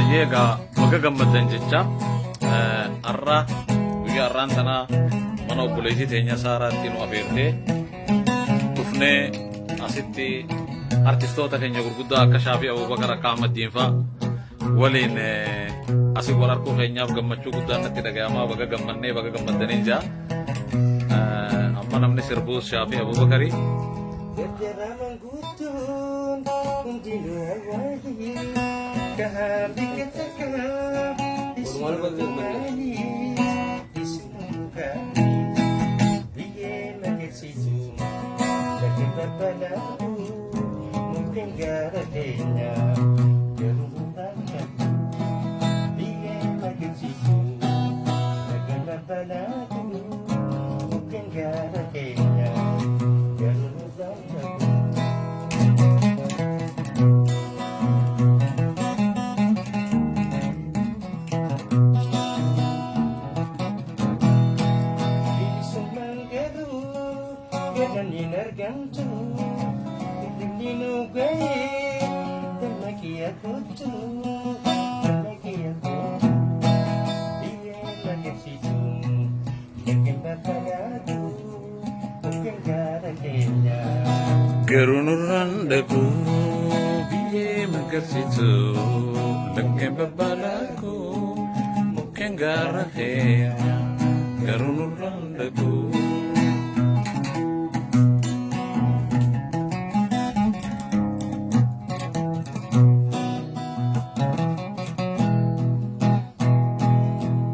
Hayyee egaa baga gammaddan jecha har'a guyyaa har'aan tanaa mana obboleettii teenya Saaraatti nu afeertee dhufnee asitti artistoota keenya gurguddaa akka Shaafii Abubakar akka Ahmad Diinfaa waliin asii wal arguu keenyaaf gammachuu guddaan natti dhaga'amaa baga gammannee baga gammaddaniin jaa. Amma namni sirbuus Shaafii Abubakarii. Jarjaraaman guutuun hundinuu hawaayii kahaa bikka takka isinuu gaarii biyyee magarsiisu laggeen babbalaatu mukkeen gaara keenya garuu nurraan qabu biyyee magarsiisu laggeen babbalaatu mukkeen gaara keenya garuu nurraan qabu. Bilisummaan garuu galanni hin argamtu. Hirribni nu ga'ee damma kiyya kottu. Damma kiyya kottu. Biyyee magarsiitu. Laggeen babbalaatu. Mukkeen gaara keenya. Garuu nurraan dhaqu biyyee magarsiitu laggeen babbalaatu mukkeen gaara keenya garuu nurraan dhaqu.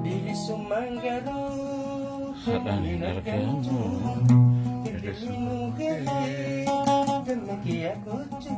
Bilisummaan garuu Hadhaan hin argamu. Hirribni nu ga'ee damma kiyya kottu.